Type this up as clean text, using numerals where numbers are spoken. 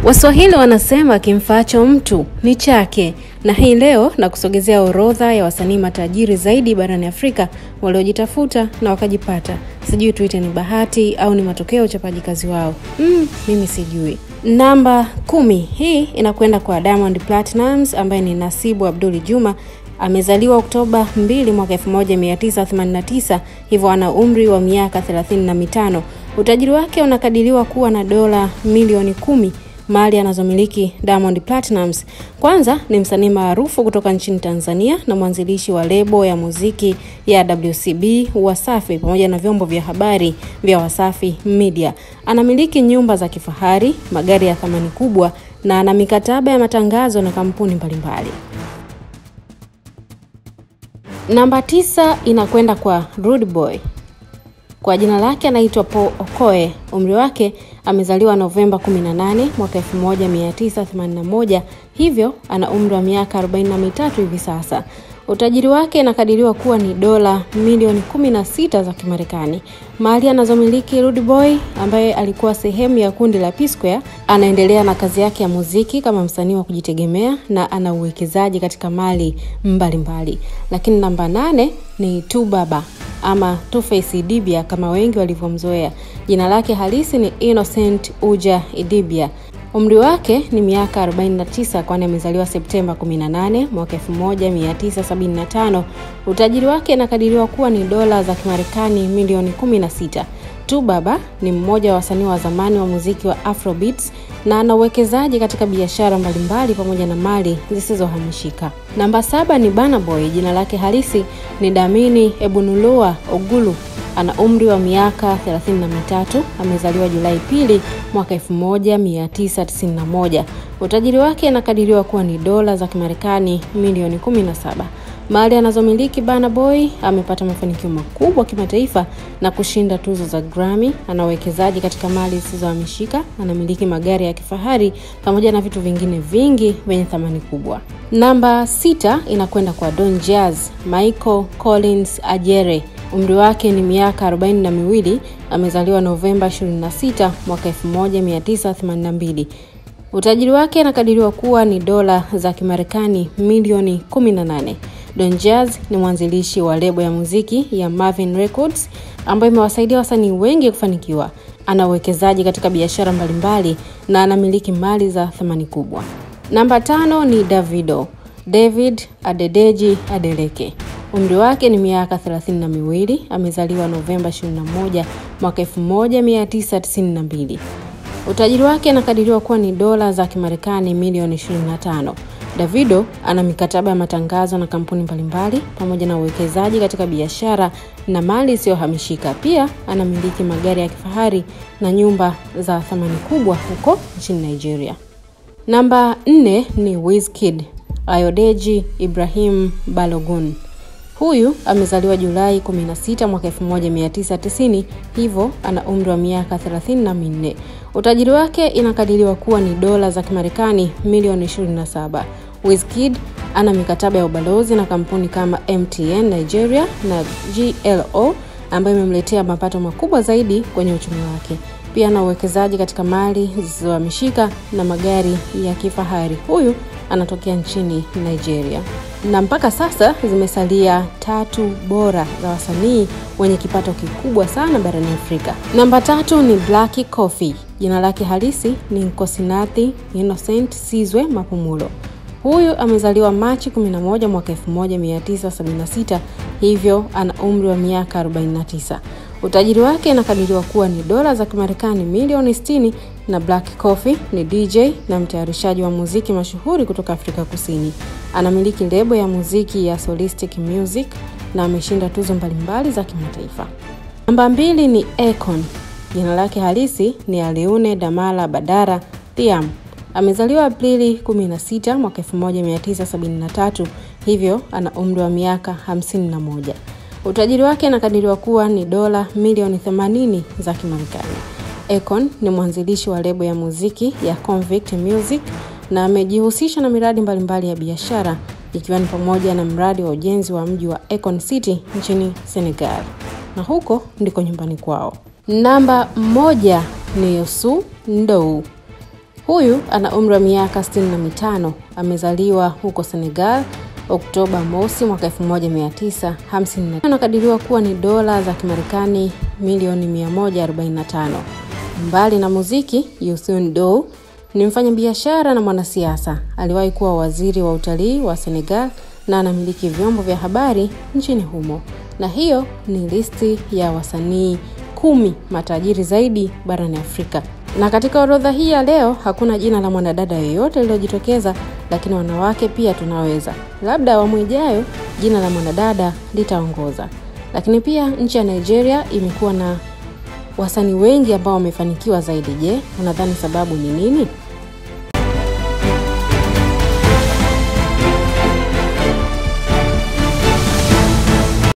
Waswahili wanasema kimfaacho mtu ni chake, na hii leo na kusogezea orodha ya wasanii matajiri zaidi barani Afrika waliojitafuta na wakajipata. Sijui tuite ni bahati au ni matokeo ya uchapaji kazi wao. Mimi sijui. Namba 10 hii inakwenda kwa Diamond Platnumz ambaye ni Nasibu Abduli Juma. Amezaliwa Oktoba 2 mwaka 1989, hivyo ana umri wa miaka 35. Utajiri wake unakadiriwa kuwa na dola milioni 10. Mali anazomiliki Diamond Platnumz. Kwanza ni msanii maarufu kutoka nchini Tanzania na mwanzilishi wa lebo ya muziki ya WCB Wasafi pamoja na vyombo vya habari vya Wasafi Media. Anamiliki nyumba za kifahari, magari ya thamani kubwa na ana mikataba ya matangazo na kampuni mbalimbali. Namba 9 inakwenda kwa Rude Boy. Kwa jina lake anaitwa Paul Okoye. Umri wake amezaliwa Novemba 18 mwaka 1981, hivyo ana umri wa miaka 43 hivi sasa. Utajiri wake inakadiriwa kuwa ni dola milioni 16 za Kimarekani. Mali anazomiliki Rude Boy, ambaye alikuwa sehemu ya kundi la P-Square, anaendelea na kazi yake ya muziki kama msanii wa kujitegemea na ana uwekezaji katika mali mbalimbali. Lakini namba 8 ni 2Baba ama Tuface Idibia kama wengi walivyomzoea. Jina lake halisi ni Innocent Uja Idibia. Umri wake ni miaka 49, kwani amezaliwa Septemba 18 mwaka 1975. Utajiri wake inakadiriwa kuwa ni dola za Kimarekani milioni 16. 2Baba ni mmoja wa wasanii wa zamani wa muziki wa Afrobeats na ana uwekezaji katika biashara mbalimbali pamoja na mali zisizohamishika. Namba 7 ni Burna Boy. Jina lake halisi ni Damini Ebunoluwa Ogulu. Ana umri wa miaka 33, amezaliwa Julai 2 mwaka 1991. Utajiri wake inakadiriwa kuwa ni dola za Kimarekani milioni 17. Mali anazomiliki Burna Boy, amepata mafanikio makubwa kimataifa na kushinda tuzo za Grammy. Ana uwekezaji katika mali zisizohamishika, anamiliki magari ya kifahari pamoja na vitu vingine vingi vyenye thamani kubwa. Namba 6 inakwenda kwa Don Jazz Michael Collins Ajere. Umri wake ni miaka 42, amezaliwa Novemba 26 mwaka 1982. Utajiri wake inakadiriwa kuwa ni dola za Kimarekani milioni 18. Don Jazz ni mwanzilishi wa lebo ya muziki ya Marvin Records ambayo imewasaidia wasanii wengi kufanikiwa. Ana uwekezaji katika biashara mbalimbali na anamiliki mali za thamani kubwa. Namba 5 ni Davido David Adedeji Adeleke. Umri wake ni miaka 32, amezaliwa Novemba 21 mwaka 1992. Utajiri wake inakadiriwa kuwa ni dola za Kimarekani milioni 25. Davido ana mikataba ya matangazo na kampuni mbalimbali pamoja na uwekezaji katika biashara na mali isiyohamishika. Pia anamiliki magari ya kifahari na nyumba za thamani kubwa huko nchini Nigeria. Namba 4 ni Wizkid Ayodeji Ibrahim Balogun. Huyu amezaliwa Julai 16 mwaka 1990, hivyo ana umri wa miaka 34. Utajiri wake inakadiriwa kuwa ni dola za Kimarekani milioni 27. Wizkid ana mikataba ya ubalozi na kampuni kama MTN Nigeria na GLO ambayo imemletea mapato makubwa zaidi kwenye uchumi wake. Pia ana uwekezaji katika mali zisizohamishika na magari ya kifahari. Huyu anatokea nchini Nigeria. Na mpaka sasa zimesalia 3 bora za wasanii wenye kipato kikubwa sana barani Afrika. Namba 3 ni Black Coffee. Jina lake halisi ni Nkosinathi Innocent Sizwe Mapumulo. Huyu amezaliwa Machi 11 mwaka 1976, hivyo ana umri wa miaka 49. Utajiri wake inakadiriwa kuwa ni dola za Kimarekani milioni 60. Na Black Coffee ni DJ na mtayarishaji wa muziki mashuhuri kutoka Afrika Kusini. Anamiliki lebo ya muziki ya Solistic Music na ameshinda tuzo mbalimbali za kimataifa. Namba 2 ni Akon. Jina lake halisi ni Aliune Damala Badara Thiam. Amezaliwa Aprili 16 mwaka 1973, hivyo ana umri wa miaka 51. Utajiri wake inakadiriwa kuwa ni dola milioni 80 za Kimarekani. Akon ni mwanzilishi wa lebo ya muziki ya Convict Music na amejihusisha na miradi mbalimbali ya biashara ikiwa ni pamoja na mradi wa ujenzi wa mji wa Akon City nchini Senegal. Na huko ndiko nyumbani kwao. Namba 1 ni Youssou N'Dour. Huyu ana umri wa miaka 65. Amezaliwa huko Senegal Oktoba mosi mwaka 1950. Anakadiriwa kuwa ni dola za Kimarekani milioni 145. Mbali na muziki, Youssou N'Dour ni mfanyabiashara na mwanasiasa. Aliwahi kuwa waziri wa utalii wa Senegal na anamiliki vyombo vya habari nchini humo. Na hiyo ni listi ya wasanii 10 matajiri zaidi barani Afrika. Na katika orodha hii ya leo hakuna jina la mwanadada yoyote lililojitokeza, lakini wanawake pia tunaweza. Labda awamu ijayo jina la mwanadada litaongoza. Lakini pia nchi ya Nigeria imekuwa na wasanii wengi ambao wamefanikiwa zaidi. Je, unadhani sababu ni nini?